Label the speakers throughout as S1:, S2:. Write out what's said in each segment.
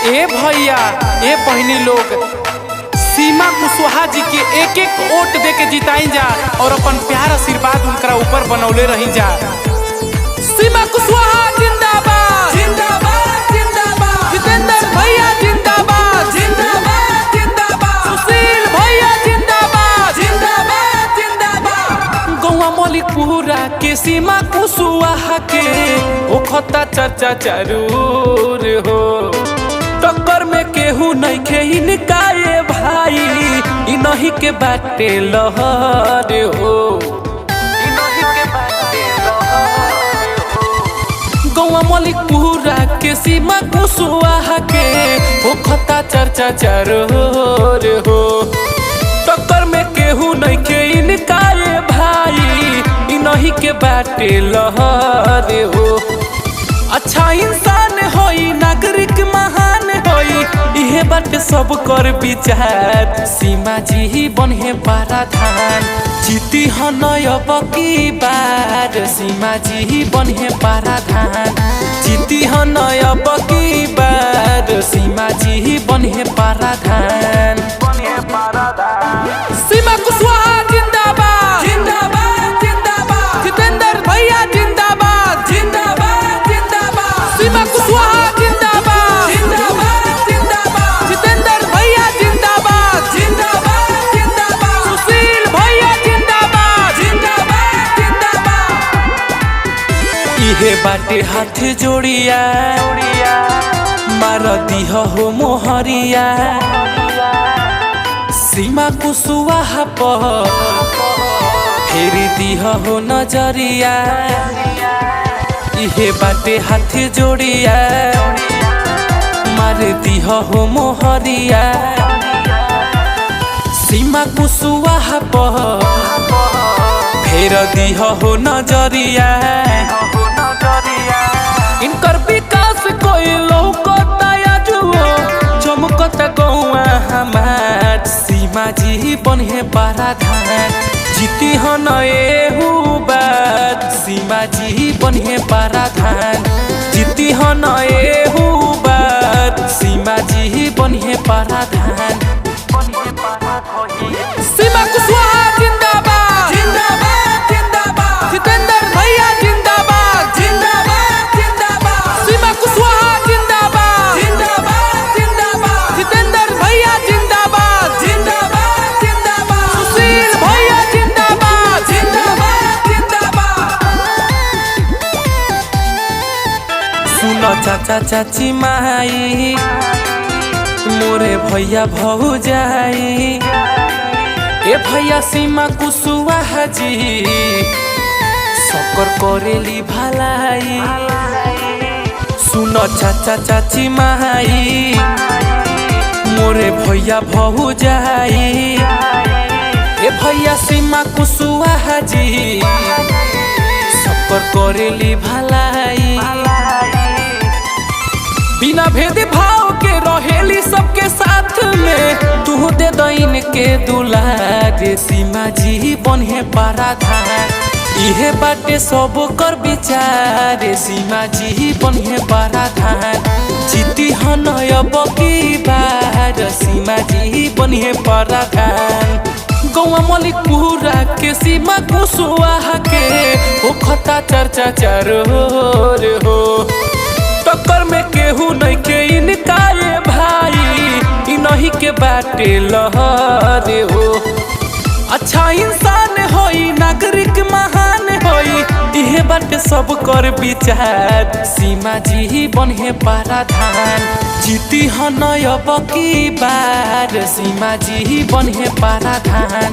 S1: ए भैया, ए बहिनी लोग, सीमा कुशवाहा जी के एक एक वोट दे के जिताई जा और अपन प्यार आशीर्वाद उनकरा ऊपर बनौले रही जा। सीमा कुशवाहा जिंदाबाद,
S2: जिंदाबाद जिंदाबाद।
S1: जितेंद्र भैया जिंदाबाद,
S2: जिंदाबाद जिंदाबाद।
S1: सुशील भैया जिंदाबाद,
S2: जिंदाबाद जिंदाबाद।
S1: गौवा मलिकपुरा के सीमा कुशवाहा के ओखता चर्चा जरूर हो। टक्कर में केहू नहीं खे इनका ये भाई, इनही के बाटे लहर हो। इनही के बाटे लहर हो। गौवा मलिकपुरा के सीमा कुशवाहा के ओखता चर्चा जरूर हो। टक्कर में केहू नहीं के इनका ये भाई, इनही के बाटे लहर हो। अच्छा इंसान होई, नागरिक महान होई, इहे बाटे सब कर विचार। सीमा जी ही बनहे पाराधान, जीती हन अब की बार। सीमा जी ही बनहे पाराधान, जीती हन अब की बार। सीमा जी ही बनहे पाराधान। सीमा कुशवाहा जिंदाबाद,
S2: जिंदाबाद जिंदाबाद।
S1: जितेंद्र भैया जिंदाबाद,
S2: जिंदाबाद जिंदाबाद।
S1: सीमा कुशवाहा जिंदाबाद,
S2: जिंदाबाद जिंदाबाद।
S1: जितेंद्र भैया जिंदाबाद,
S2: जिंदाबाद जिंदाबाद।
S1: सुशील भैया जिंदाबाद।
S2: जिंदाबाद जिंदाबाद।
S1: इहे बाटे हाथ जोड़िया, मार दिह हो मोहरिया। सीमा कुशवाहा पर फेरी दिह हो नजरिया। इहे बाटे हाथ जोड़िया, मार दिह हो मोहरिया। सीमा कुशवाहा पर फेर दिह हो नजरिया। इनकर विकास कोई लौकता जुओ, चमकता गौआ हमार। सीमा जी बनहे पाराधान, जीती हन एहू बात। सीमा जी बनहे पाराधान, जीती हन एहू बात। सीमा जी बनहे पाराधान। सीमा कुशवाहा जिंदाबाद,
S2: जिंदाबाद जिंदाबाद।
S1: जितेंद्र भैया जिंदाबाद,
S2: जिंदाबाद जिंदाबाद।
S1: सीमा कुशवाहा जिंदाबाद,
S2: जिंदाबाद जिंदाबाद।
S1: जितेंद्र भैया जिंदाबाद,
S2: जिंदाबाद जिंदाबाद।
S1: सुशील भैया जिंदाबाद।
S2: जिंदाबाद जिंदाबाद।
S1: सुनो चाचा चाची माई, मोरे भैया भौजाई, ए भैया सीमा कुशवाहा जी सकर करेली भलाई। सुनो चाचा चाची माई, मोरे भैया भौजाई, ए भैया सीमा कुशवाहा जी सकर करेली भलाई। बिना भेद भाव के रहेली सबके साथ में, तू दे दइन के दुलार। सीमा जी बनहे पाराधान, इहे बाटे सब कर विचार। सीमा जी बनहे पाराधान, जीती हन अब की बार। सीमा जी बनहे पाराधान। गौवा मलिकपुरा के सीमा कुशवाहा के ओखता चर्चा चरोर हो। टक्कर में केहू नहीं के इनका ये भाई, इनही के बाटे लहर हो। अच्छा इंसान होई, नागरिक महान होई, इहे बाटे सब कर विचार। सीमा जी ही बनहे पाराधान, जीती हन अब की बार। सीमा जी ही बनहे पाराधान,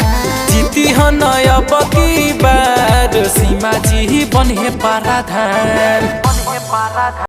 S1: जीती हन अब की बार। सीमा जी ही बनहे पाराधान।